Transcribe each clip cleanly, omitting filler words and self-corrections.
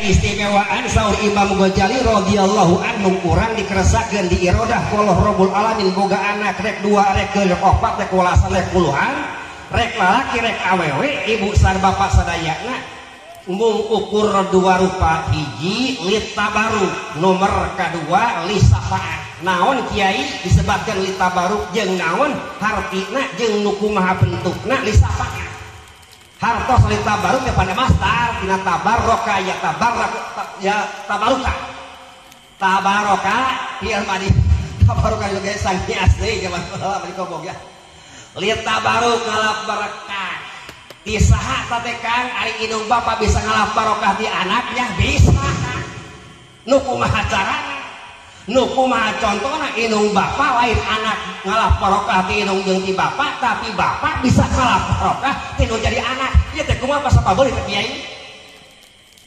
keistimewaan saur Imam Ghazali radhiyallahu anhu urang dikeresakeun di irodah ku Allah Rabbul Alamin boga anak rek dua rek rek opat rek welasan rek puluhan rek lalaki rek awewe ibu sar bapak sadayana mung ukur dua rupa hiji litabaruk nomor kadua lisafaat naon kiai disebabkan litabaruk jeung naon hartina jeung nu kumaha bentukna lisafaat hartos litabaruk teh pada mastar tina tabarroka ya tabarrak ya tabaruka tabaroka fi'il madi tabaruka juga sangi asli zaman baheula bari kobog ya litabaruk ngalap barakah ti saha teh Kang ari indung bapa bisa ngalap barokah di anaknya bisa nu kumaha carana nu kumaha contona indung bapa lain anak ngalap barokah ti indung jeung ti bapa tapi bapa bisa ngalap barokah ti nu jadi anak ieu teh kumaha pasapabeuli teh kiai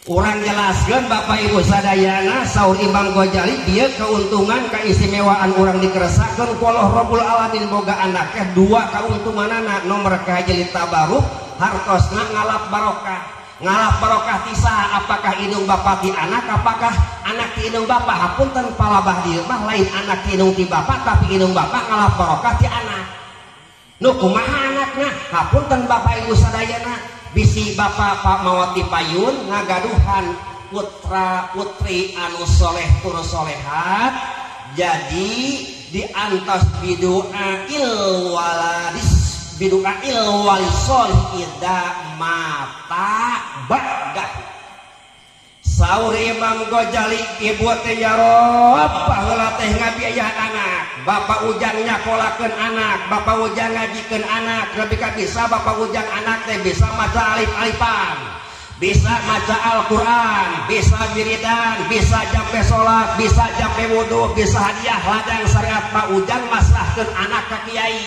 urang jelaskeun Bapak Ibu sadayana saur Imam Ghazali dieu keuntungan keistimewaan urang dikeresakeun ku Allah Rabbul Alamin boga anak teh dua kauntunganana nomor kahiji tabaruk hartosna ngalap barokah ngalap barokah ti saha apakah indung bapa ti anak apakah anak ti indung bapa hapunten palabah dieu mah lain anak ti indung ti bapa tapi indung bapa ngalap barokah ti anak nu kumaha anakna hapunten Bapak Ibu sadayana bisi bapak pak mawat di payun ngagaduhan putra putri anu soleh tur solehat jadi diantos bidu'ail waladis bidu'ail walisolih ida mata ba'dah saur Imam Ghazali ibu teh ya Rob baheula teh ngabiayaan anak bapak Ujang nyakolakeun anak bapak Ujang ngajikeun anak lebih ka bisa bapak Ujang anak teh bisa maca alif-alifan bisa maca Al-Qur'an bisa wiridan bisa jampe salat bisa jampe wudu bisa hadiah ladang syariat Pak Ujang masrahkeun anak ka kiai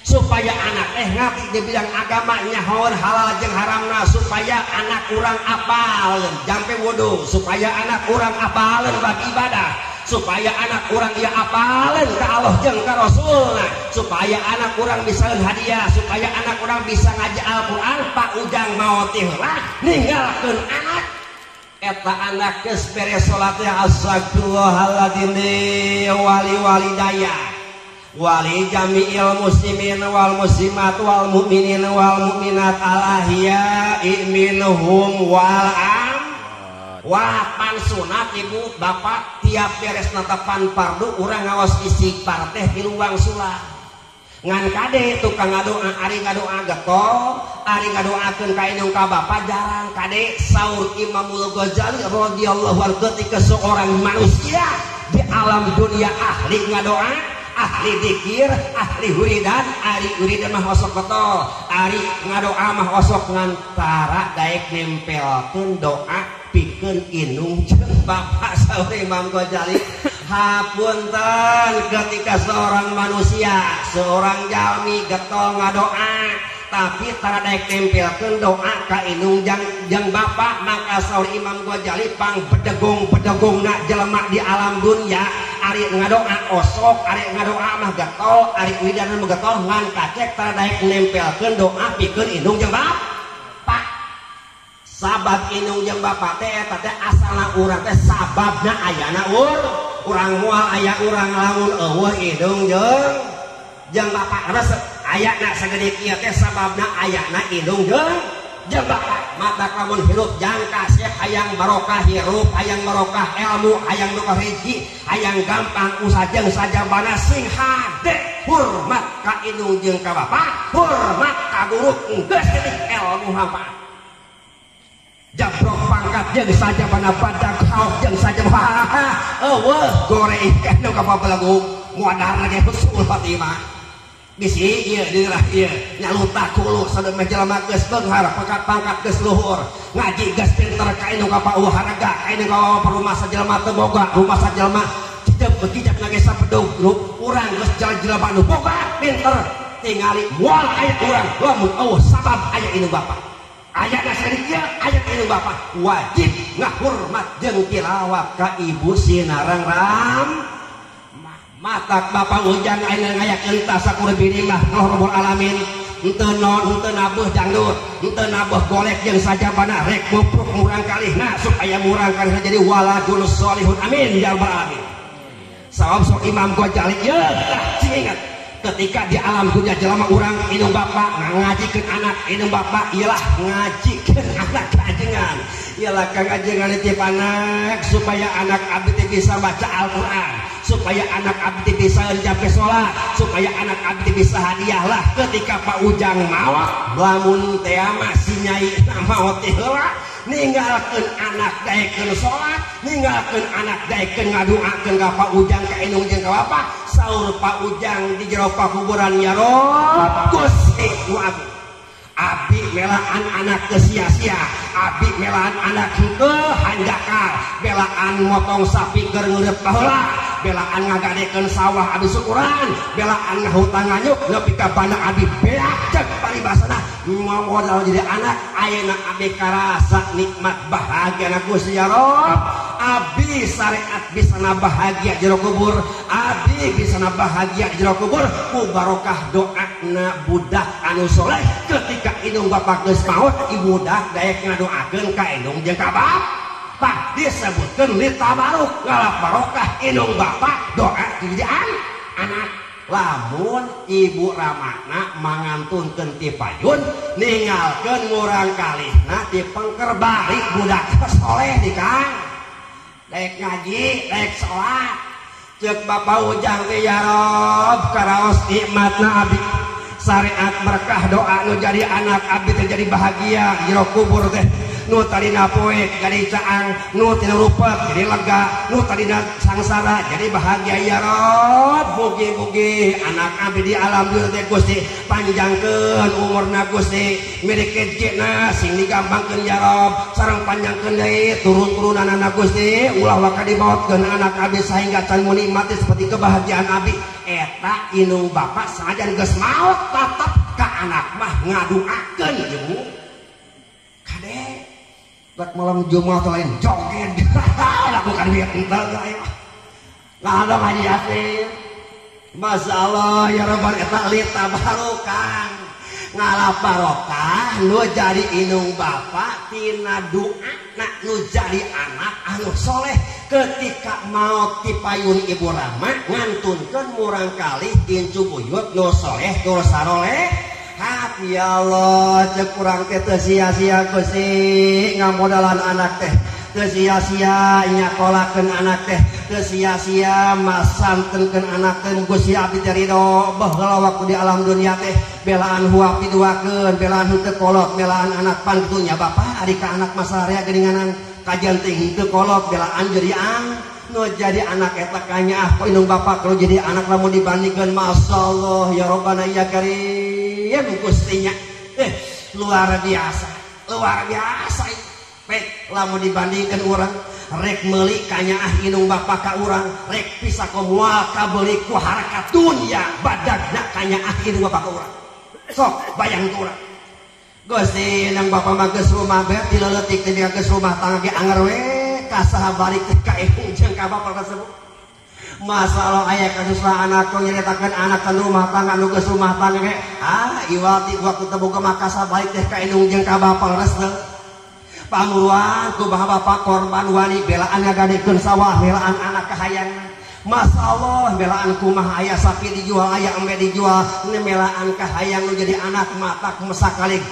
supaya anak teh ngerti di bidang agama nyahoeun halal jeung haramna supaya anak urang apaleun jampe wudu supaya anak urang apaleun bab ibadah supaya anak urang ieu apaleun ka Allah jeung ka Rasulna supaya anak urang bisa hadiah supaya anak urang bisa ngaji Al-Qur'an Pak Ujang maot heula ninggalkeun anak eta anak geus beres salat teh astagfirullahaladzim wali walidaya wali jami'il muslimin wal muslimat wal mu'minin wal mu'minat al ahya'i minhum wal am wapan sunat ibu bapak tiap beres natapan fardu urang ngaos istighfar teh tilu wangsulan ngan kade tukang ngadoa ari ngadoa getol ari ngadoakeun ka indung ka bapak jarang kade saur Imamul Ghazali radhiyallahu anhu ketika seorang manusia di alam dunia ahli ngadoa ahli dikir, ahli wiridan, ari wiridan mah osok getol, ari ngadoa mah osok ngantara daek nempelkeun doa pikeun indung jeung bapak saur Imam Ghazali. Hapunten ketika seorang manusia, seorang jalmi getol ngadoa tapi tara daek nempelkeun doa ka indung jeung bapak maka saur Imam Ghazali pang bedegong-bedegongna jelema di alam dunia ari ngadoa osok ari ngadoa mah getol ari wiridan mah getol ngan kacek tara daek nempelkeun doa pikeun indung jeung bapak sabab indung jeung bapak teh eta teh asalna urang teh sababna ayana urang moal aya urang lamun eueuh indung jeung bapak resep ayana sagede kieu teh sababna ayana indung jeung bapak matak lamun hirup jangka kasep hayang barokah hirup hayang barokah ilmu hayang barokah rezeki hayang gampang usaha jeung sajabana sing hade hormat ka indung jeung ka bapak hormat ka guru geus teh ilmu hampa jabrok pangkat jeung sajabana badak haok jeung sajabana eueuh goreng nu ka babalagu modar ge husnul khotimah bisi ieu dirah ieu nyaluta kulu sademeh jelema geus beunghar pangkat-pangkat geus luhur ngaji geus pinter ka indung ka pauh haraga ka indung ka rumah sajelema teu boga rumah sajelema cicep begijap ngagesa bedug urang geus jelema nu boga pinter tingali moal aya urang lamun eueuh sabab aya indung bapa ayana sadieu aya indung bapa wajib ngahormat jeung tilawat ka ibu sinareng ram matak bapak Ujang ayeuna ngayakeun tasakur bini mah Rabbul Alamin Henteu non henteu nabuh dangdut, henteu nabuh golek jeung sajabana rek mupruk murang kalihna supaya murang kalihna jadi waladun sholihun. Amin ya rabbal alamin. Sabab sok Imam Ghazali ye tah cing ingat ketika di alam dunia jelema urang indung bapak ngajikeun anak, indung bapak ialah ngajikeun anak kajengan, ialah kang ajengan nitip anak supaya anak abdi teh bisa baca Al-Qur'an, supaya anak abdi bisa jampe salat, supaya anak abdi bisa hadiah lah ketika Pak Ujang maot lamun teh mah si nyai maot teh heula ninggalkeun anak daekeun salat, ninggalkeun anak daekeun ngaduakeun ka Pak Ujang ka indung jeung ka bapak. Saur Pak Ujang di jero pakuburan ya Rob Gusti nu agung, abdi melaan anak teu sia-sia, abdi melaan anak henteu hanjakal, belaan motong sapi keur ngeureut baheula, belaan ngagadekeun sawah abdi syukuran, belaan ngahutang nganyuk nepi ka bana abdi beak cek paribasana modal jadi anak ayeuna abdi karasa nikmat bahagia na Gusti ya Rob. Abdi syariat bisa na bahagia jero kubur, abdi bisa na bahagia jero kubur ku barokah doana budak anu soleh ketika indung bapak geus maot ibu budak daek ngadoakeun ka indung jeung ka bapak disebutkeun litabaruk ngalap barokah indung bapak doa jadi anak. Lamun ibu ramana mangantunkeun ti payun ninggalkeun murang kalihna ti pengker balik budak soleh di Kang daek ngaji daek salat ceuk Bapak Ujang teh ya Rob karaos nikmatna abdi syariat berkah doa nu jadi anak abdi teh jadi bahagia jero kubur teh nu tadina poek jadi caang, nu tina rupet jadi lega, nu tadina sangsara jadi bahagia ya Rob. Mugi-mugi anak abdi di alam dunya teh Gusti panjangkeun umurna Gusti, milik kejekna sing digampangkeun ya Rob, sareng panjangkeun deui turun-turunanana Gusti, ulah waka dimaotkeun anak abdi sehingga can menikmati seperti kebahagiaan abdi. Eta indung bapak sanajan geus maot tetep ka anak mah ngaduakeun ibu. Kade rek malam Jumat lain joget lakukan biar entar ayo lah ada Haji Yasin. Masya Allah ya Rabbal eta litabarukan ngalap barokah nu jadi indung bapak tina doana nu jadi anak anu soleh ketika maot ti payun ibu Rama ngantunkeun murang kalih incu buyut nu soleh nu saroleh. Hap ya Allah cek kurang teh teu sia-sia Gusti ngamodalan anak teh teu sia-sia nyakolakeun anak teh teu sia-sia masantenkeun anak teh Gusti abdi teh ridho baheula waktu di alam dunia teh belaan huap diduakeun belaan henteu kolot belaan anak pan kitu nya bapak ari ka anak masarea geuninganan kajian teh henteu kolot belaan jadi ang nu jadi anak eta kanyaah ku indung bapak kalau jadi anak lamun dibandingkeun masyaallah ya Rabbana ya Karim Gustinya luar biasa baik lamun dibandingkeun urang rek meuli kanyaah indung bapak ka urang rek bisa moal kabeuli ku haraka dunya badagna kanyaah indung bapak ka urang sok bayang ku urang Gusti nang bapak mah geus rumah bae dileuletik teh geus rumah tangga ge anger we ka saha balik teh ka indung jeung ka bapak tersebut. Masalah aya kasusah anak nyaritakeun anak kan rumah tangga nu geus rumah tangga ge ah iwati waktu teu boga mah ka balik teh ka indung jeung ka bapak leres teu pamuruan ku bapak korban wani belaan ngagadekeun sawah belaan anak kahayang. Masyaallah belaan kumaha aya sapi dijual aya embe dijual nemelaan kahayang nu jadi anak matak mesakali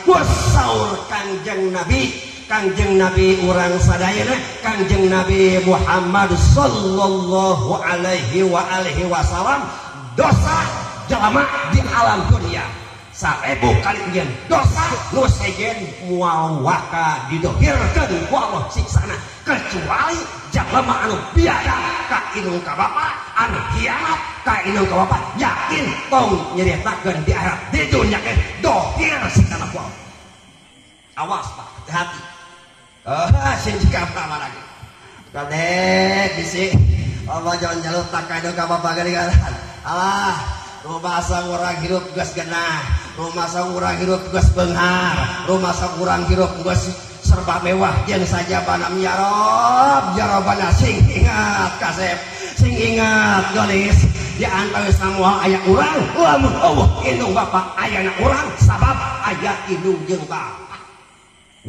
saur Kangjeng Nabi. Kangjeng Nabi urang sadayana Kangjeng Nabi Muhammad sallallahu alaihi wa alihi wasallam dosa jelema di alam dunia 1000 kali nyeun dosa nu sejen moal waka didohirkeun ku Allah siksana kecuali jelema anu biadab ka indung ka bapa anu hianat ka indung ka bapa yakin tong nyeritakeun di akhirat di dunya ke dohir siksana ku Allah. Awas Pak, hati-hati. Sing jika apa lagi. Kade bisi Allah jangan jalur tak kaido ka bapa geuningan. Alah, rumasa urang hirup geus genah, rumasa urang hirup geus beunghar, rumasa urang hirup geus serba mewah jeung sajabana ya Rob, ya Robbana sing ingat kasep, sing ingat gelis. di antawisna moal aya urang lamun eueuh indung bapa ayana urang sabab aya indung jeung bapa.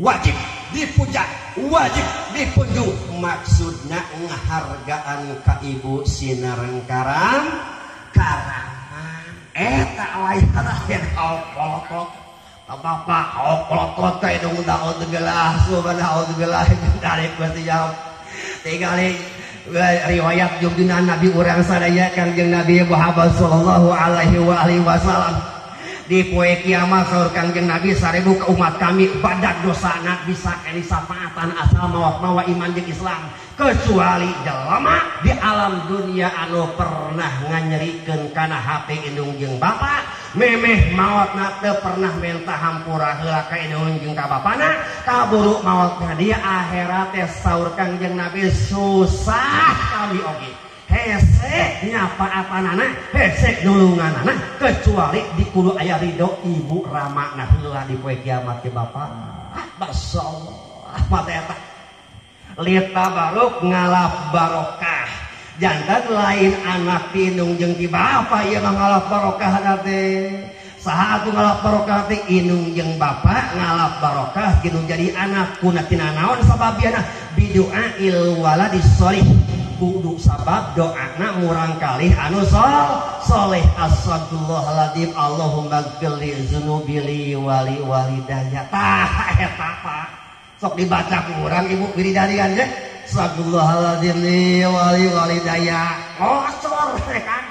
Wajib dipuja, wajib dipunjung, maksudna ngahargaan ka ibu sinareng karam karaman eta lain lain kolot bapak kolot ka indung naudzubillah subhana naudzubillah min dzalik Gusti ya tingali riwayat junjungan Nabi urang sadaya Kangjeng Nabi Muhammad sallallahu alaihi wa alihi wasallam di poe kiamat saur Kangjeng Nabi 1000 ke umat kami badak dosana bisa keni sapaatan asal mawa iman jeung Islam kecuali jelema di alam dunia anu pernah nganyerikeun kana hate indung jeung bapa memeh maotna teu pernah menta hampura heula ka indung jeung ka bapana kaburu maotna di akhirat teh saur Kangjeng Nabi susah kami oge hese nyapaatanana hese nulunganana kecuali di kudu aya ridho ibu ramana heula di poe kiamat ke bapa. Masyaallah mata eta lita baruk ngalap barokah jantan lain anak indung jeung ti bapa ieu mah ngalap barokah teh saha atuh ngalap barokah teh indung jeung bapa ngalap barokah kinu jadi anak kuna tina naon sababiana bidu'a il waladis sholih kudu sabab doana murang kalih anu soleh. Astagfirullahaladzim Allahumma gfirli dzunubi li wali walidayya. Tah eta Pak sok dibaca ku urang ibu wiridarian ye astagfirullahaladzim li wali walidayya ngocor kan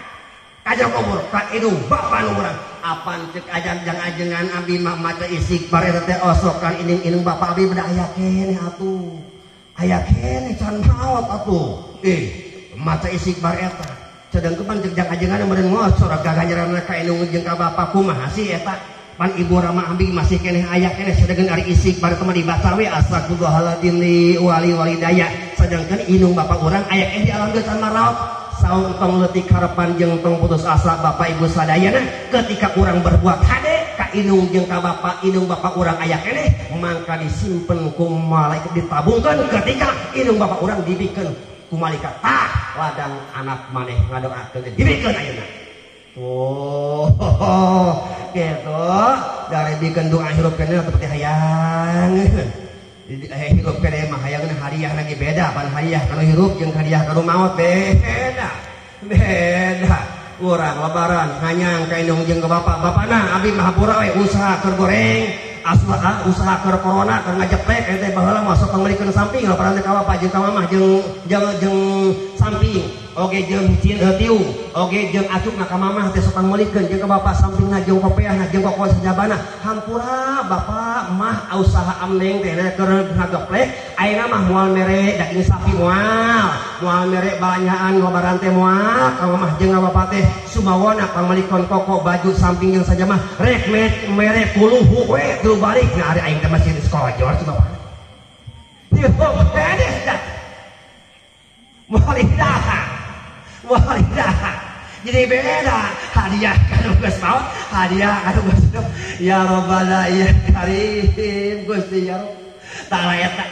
kaja kubur ka indung bapa nu urang apan cek ajang ajengan abdi mah maca istighfar eta teh osokan indung bapa abdi beda aya keneh atuh aya keneh can maot atuh maca istighfar eta sedangkan cek jang ajengan meureun ngocor gaganjaranna ka indung jeung ka bapa kumaha sih eta pan ibu rama abdi masih keneh aya keneh sedangkan ari istighfar teh mah dibaca we astagfirullahaladzim li wali walidaya sedangkan indung bapa urang aya keneh di alam geus can maraot. Saung tong leutik harapan jeung tong putus asa bapak ibu sadayana ketika urang berbuat hade ka indung jeung ka bapa indung bapa urang aya keneh mangka disimpen ku malaikat ditabungkeun ketika indung bapa urang dibikeun ku malaikat tah ladang anak maneh ngadoakeun dibikeun ayeuna. Oh gitu dari bikeun doa hirup keneh seperti hayang hirup keneh mah hayangna hadiah lagi beda pan hadiah kanu hirup jeung hadiah kanu maot beda beda. Urang lebaran hanyang ka indung jeung ka bapa bapana abdi mah hampura we usaha keur goreng asla usaha keur corona keur ngajeplek eta baheula mah sok panglikeun samping lebaran teh ka bapa jeung ka mamah jeung jeung samping oge jeung tiung oge jeung acukna ka mamah teh sok pangmeulikeun jeung ka bapa sampingna jeung kopeahna jeung koko sajabana hampura bapa mah usaha amneng teh keur ngageplek ayeuna mah moal mere daging sapi moal moal mere balanyaan lebaran teh moal ka mamah jeung ka bapa teh sumawona pangmeulikeun koko baju samping jeung sajamah rek mere puluhu we tilu balik nah ari aing teh masih di sekolah jor si bapa ieu beres dah moal dah walidah jadi beda hadiah kanu geus maot hadiah kanu geus hidup ya robbana ya karim Gusti ya Rob tah eta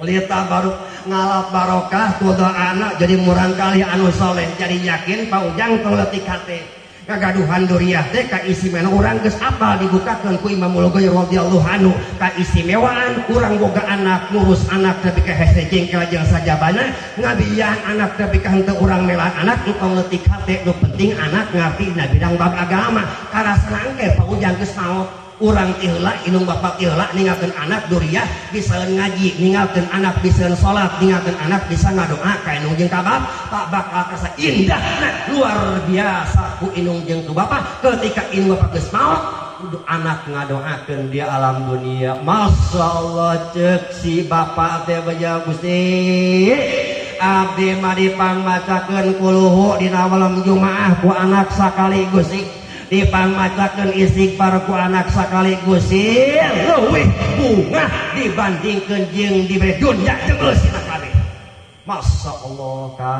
lita baru ngalap barokah ku doana jadi murang kali anu soleh jadi yakin Pak Ujang tong leutik hate kagaduhan duriah teh kaistimewaan urang geus apal dibukakeun ku Imam Ghazali radhiyallahu anhu kaistimewaan urang boga anak ngurus anak tapi ka hese jengkel jeung sajabana ngabian anak tapi ka henteu urang melaan anak entong leutik hate nu penting anak ngarti dina bidang bab agama karasana engke Pak Ujang geus maot urang ti heula indung bapa ti heula ninggalkeun anak duriah bisa ngaji ninggalkeun anak bisa salat ninggalkeun anak bisa ngadoa ka indung jeung ka bapa tak bakal kasa indahna luar biasa ku indung jeung ku bapa ketika indung bapa geus maot kudu anak ngadoakeun di alam dunia. Masya Allah cek si bapa teh beja Gusti abdi mah dipangmacakeun kuluhu dina malam Jumaah ku anak sakali Gusti dipangmacakeun istighfar ku anak sakali Gusti leuwih bunga dibandingkeun jeung dibere dunya jeung geus kabeh. Masya Allah ka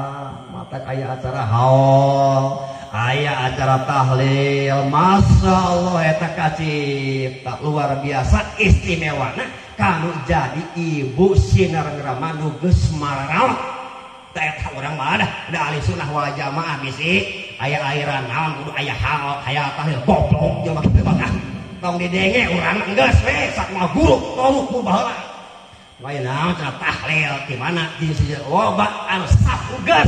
mata aya acara haul aya acara tahlil Masya Allah eta kacipta luar biasa istimewana kanu jadi ibu sinar ngrama nu geus mararaot. Tah eta urang mah da ahli sunnah wal jamaah bisi aya aliran naon kudu aya hal aya tahlil goblok jelema kitu mah. Tong didenge urang geus we sakumaha guru toruk ku baheula. Lain naon cenah tahlil di mana di loba anu sapu geus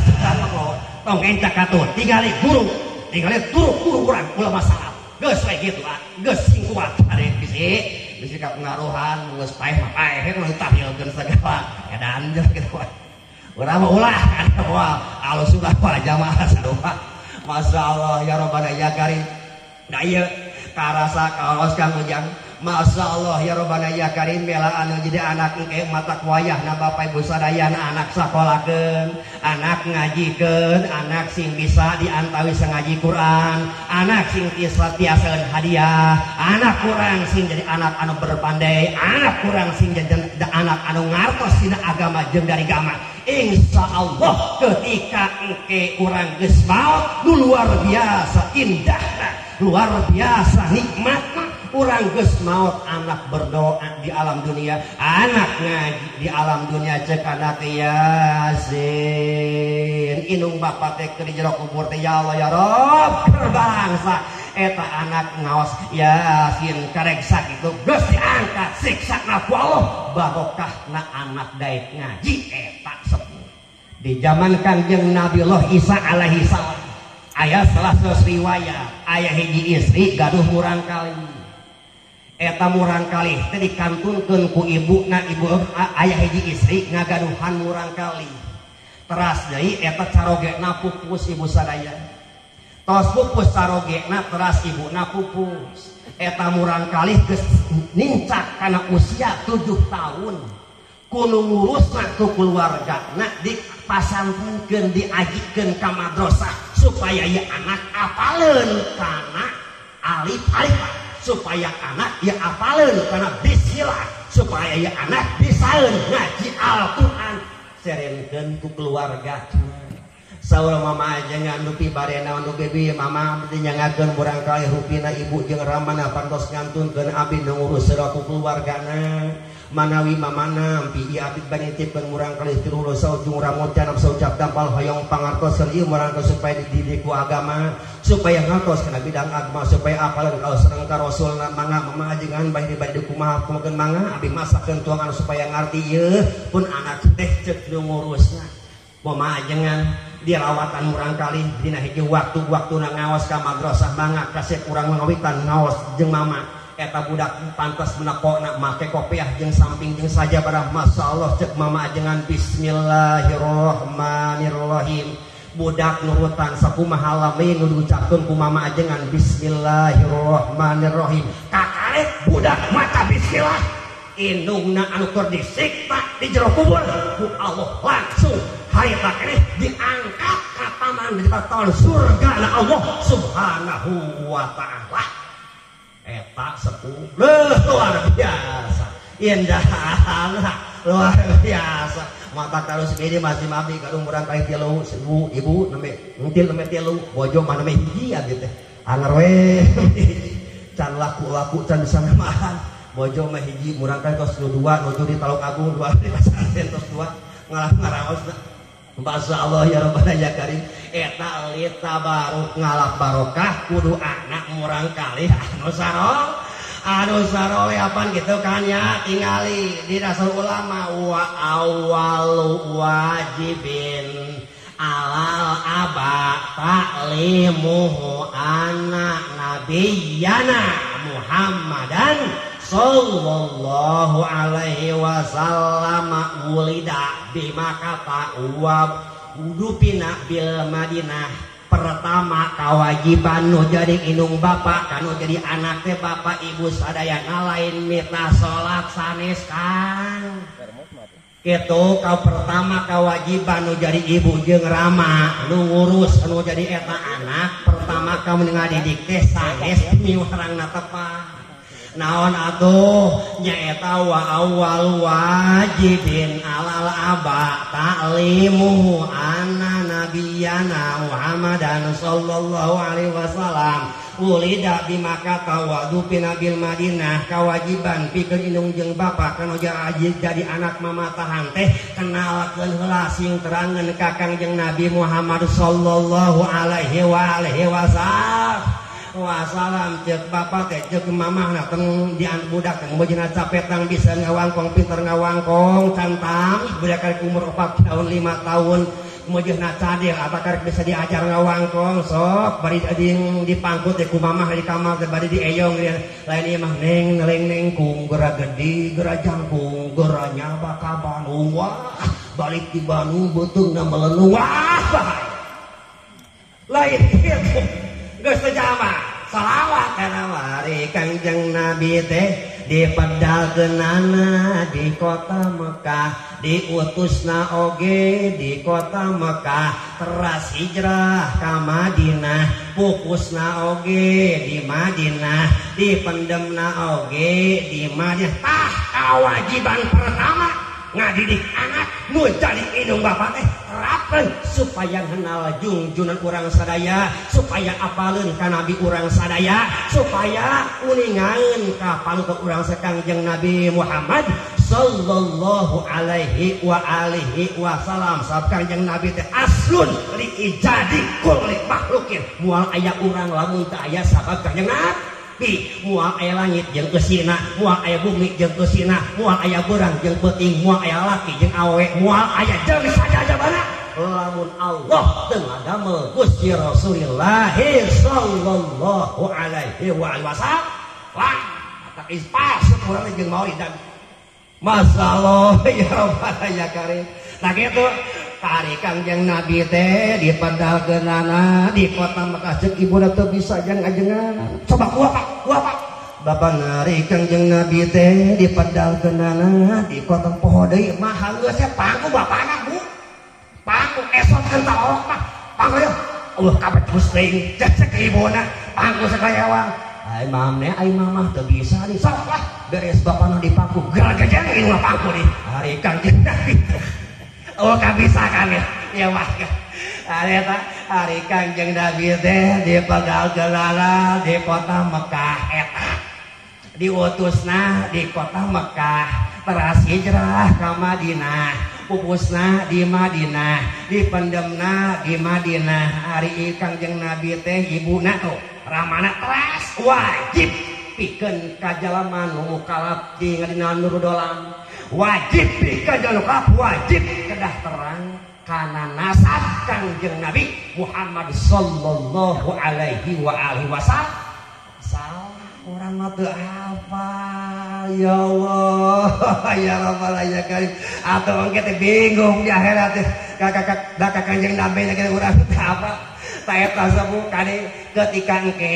tong encak katuh tingali guru tingali turuk guru urang ulama salaf geus we kitu geus sing kuat ade bisi bisi kapengaruhan geus paeh mah paeh kudu tahlilkeun segala edan jeung kitu wae. Urang mah ulah kada moal alus-sunnah wal jamaah sarua. Masyaallah ya Rabbana ya Karim. Da ieu karasa kaos Kang Ujang. Masyaallah ya Rabbana ya Karim bela anu jadi anak engke mata wayahna bapak ibu sadayana anak sakolakeun, anak ngajikeun, anak sing bisa diantawis ngaji Quran, anak sing tiasa tiasaeun hadiah, anak kurang sing jadi anak anu berpandai, anak kurang sing jadi anak anu ngartos dina agama jeung dari agama. Insya Allah ketika engke urang geus maot luar biasa indahna, luar biasa nikmatna. Urang geus maot anak berdoa di alam dunia, anak ngaji di alam dunia cek anak Yasin. Indung bapak teh keur di jero kubur teh ya Allah ya Rob keur bangsa eta anak ngaos Yasin karek sakitu geus diangkat siksa ku Allah barokahna anak daek ngaji eta sepuh. Di zaman Kangjeng Nabiullah Isa alaihi salam aya salah salah riwayat aya hiji istri gaduh murang kali. Eta murang kali teh dikantunkeun ku ibuna ibu aya hiji istri ngagaduhan murang kali. Teras deui eta carogena pupus ibu sadaya. Tos pupus carogena teras ibuna pupus. Eta murang kali geus nincak kana usia 7 tahun. Kudu ngurusna ku keluargana dipasantrenkeun diajikeun ka madrasah supaya ieu anak apaleun kana alif-alif. Supaya anak ya apaleun kana bismillah, supaya ya anak bisaeun ngaji Al-Qur'an serenkeun ku keluarga. Saur mama ajengan dupi bare naon nu bibi mama teh nyangakeun murang kali rupina ibu jeung ramana pantos ngantunkeun abdi nu ngurus ku keluargana. Manawi mama nampi ieu abdi bade nitipkeun murang kali tilu saujung ramot canap saucap dampal hoyong pangartoseun ieu murang kali supaya dididik ku agama, supaya ngartos kana bidang agama, supaya apaleun ka sareng ka rasulna. Mangga mama ajengan bade bade kumaha kumakeun mangga abdi masakeun tuangan supaya ngarti ieu pun anak teh ceuk nu ngurusna. Mama ajengan dirawatan murang kali dina hiji waktu-waktuna ngaos ka madrasah mangga kasep urang ngawitan ngaos jeung mama. Eta budak pantas menakokna make kopiah jeung samping jeung saja barang masyaallah cek mama ajengan bismillahirrahmanirrahim. Budak nurutan sakumaha lami nu diucapkeun ku mama ajengan bismillahirrahmanirrahim. Kakarek budak maca bismillah indungna anu keur disiksa di jero kubur ku Allah langsung harita keneh diangkat ka taman di tahun surga na Allah subhanahu wa ta'ala. Eta sepuh luar biasa indah luar biasa mata terus ini masih mami kalau murang kali tilu ibu ibu neme ntil neme tilu bojo mana neme hiji abdi teh anger we can laku-laku can bisa namahan bojo mah hiji murang kali tos dua nuju di Taluk Agung dua di pasantren tos dua ngalah ngaraos. Masya Allah ya Rabbana ya Karim. Eta lita baruk ngalap barokah kudu anak murang kali anu sarol anu saroleh apaan gitu kan ya tingali di dasar ulama wa awalu wajibin alal aba ta'limuhu anak nabiyana Muhammadan sallallahu alaihi wasallam wulida bima kata wa udupina bil Madinah. Pertama kewajiban nu jadi indung bapak kanu jadi anak teh bapak ibu sadayana lain mita salat sanes kang kitu kau pertama kewajiban nu jadi ibu jeung rama nu ngurus nu jadi eta anak pertama kamu ngadidik teh sanes miwarangna tepat. Naon atuh nyaeta wa awal wajibin alal aba ta'limuhu anna nabiyana Muhammadan sallallahu alaihi wasallam Wulida di Makkah wa dupina bil Madinah kawajiban pikeun indung jeung bapa kanu jadi anak mamatahan teh kenalkeun heula sing terangeun ka Kangjeng Nabi Muhammad sallallahu alaihi wa alihi wasallam. Ceuk bapa teh ceuk mamahna teng di budak teh bojona capetang bisa ngawangkong pinter ngawangkong cantang budak karek umur 4 tahun 5 tahun mujihna cadel atau karek bisa diajar ngawangkong sok bari dipangkut teh ku mamah di kamar teh bari dieyong lain ieu mah neng neng neng kung geura gede geura jangkung geura nyaba ka Bandung wah balik di Bandung beuteungna melenung wah bahaya lain kitu geus teu jama salawat kana mari Kangjeng Nabi teh dipedalkeunana di kota Mekah diutusna oge di kota Mekah teras hijrah ka Madinah pupusna oge di Madinah dipendemna oge di Madinah. Tah kewajiban pertama ngadidik anak nu jadi indung bapak teh terapkeun supaya kenal jungjunan urang sadaya supaya apaleun ka nabi urang sadaya supaya uningaeun ka panutan urang Kangjeng Nabi Muhammad sallallahu alaihi wa alihi wasallam. Sabab Kangjeng Nabi teh aslun li ijadi kulli makhlukin moal aya urang lamun teu aya sabab Kangjeng Nabi moal aya langit jeung eusina moal aya bumi jeung eusina moal aya beurang jeung peuting moal aya laki jeung awewe moal aya jeung sajajabana lamun Allah teu ngadamel Gusti Rasulullah sallallahu alaihi wa alihi wasallam. Wah tak ispas urang jeung maulid dan masallah ya rabbana ya karim. Nah kitu tari Kangjeng Nabi teh dipedalkeunana di kota Mekah ceuk ibuna teu bisa jang ajengan coba kuah pak kuah pak bapak ngari Kangjeng Nabi teh dipedalkeunana di kota poho deui mah geus pangku bapana bu pangku esot kan taorok mah pangku ya Allah kabeh teuing cek ibuna pangku sakayawang ai mamne ai mamah teu bisa di sok lah beres bapana dipangku geragejeng ieu mah pangku di hari Kangjeng Nabi. Oh kabisa kan ya ya wah eta hari Kangjeng Nabi teh dipedalkeunana di kota Mekah eta diutusna di kota Mekah teras hijrah ka Madinah pupusna di Madinah dipendemna di Madinah. Hari Kangjeng Nabi teh ibuna tuh ramana teras wajib pikeun ka jalma nu mukalaf di ngadina nurudolam wajib pikeun jalma mukalaf wajib kedah terang kana nasab Kangjeng Nabi Muhammad sallallahu alaihi wa alihi wasallam. Salah orang mah teu hafal ya Allah ya rabbal ya karim atuh engke teh bingung di akhirat teh kakak Kangjeng Nabi nya urang teu hafal. Eta sabu kade ketika engke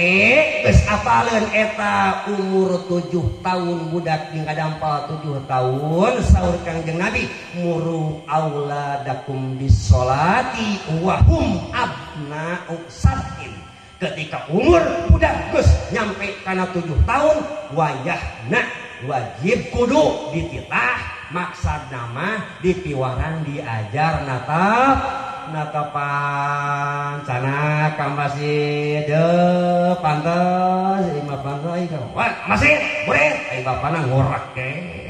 geus apaleun eta umur 7 tahun budak jeung kadampal 7 tahun saur Kangjeng Nabi muru auladakum bisolati wa hum abna'u sab'in. Ketika umur budak geus nyampe kana 7 tahun wayahna wajib kudu dititah maksad nama dipiwarang diajar natap natapan sana ka masjid pantes imah pantes wah masjid murid ai bapana ngorak ke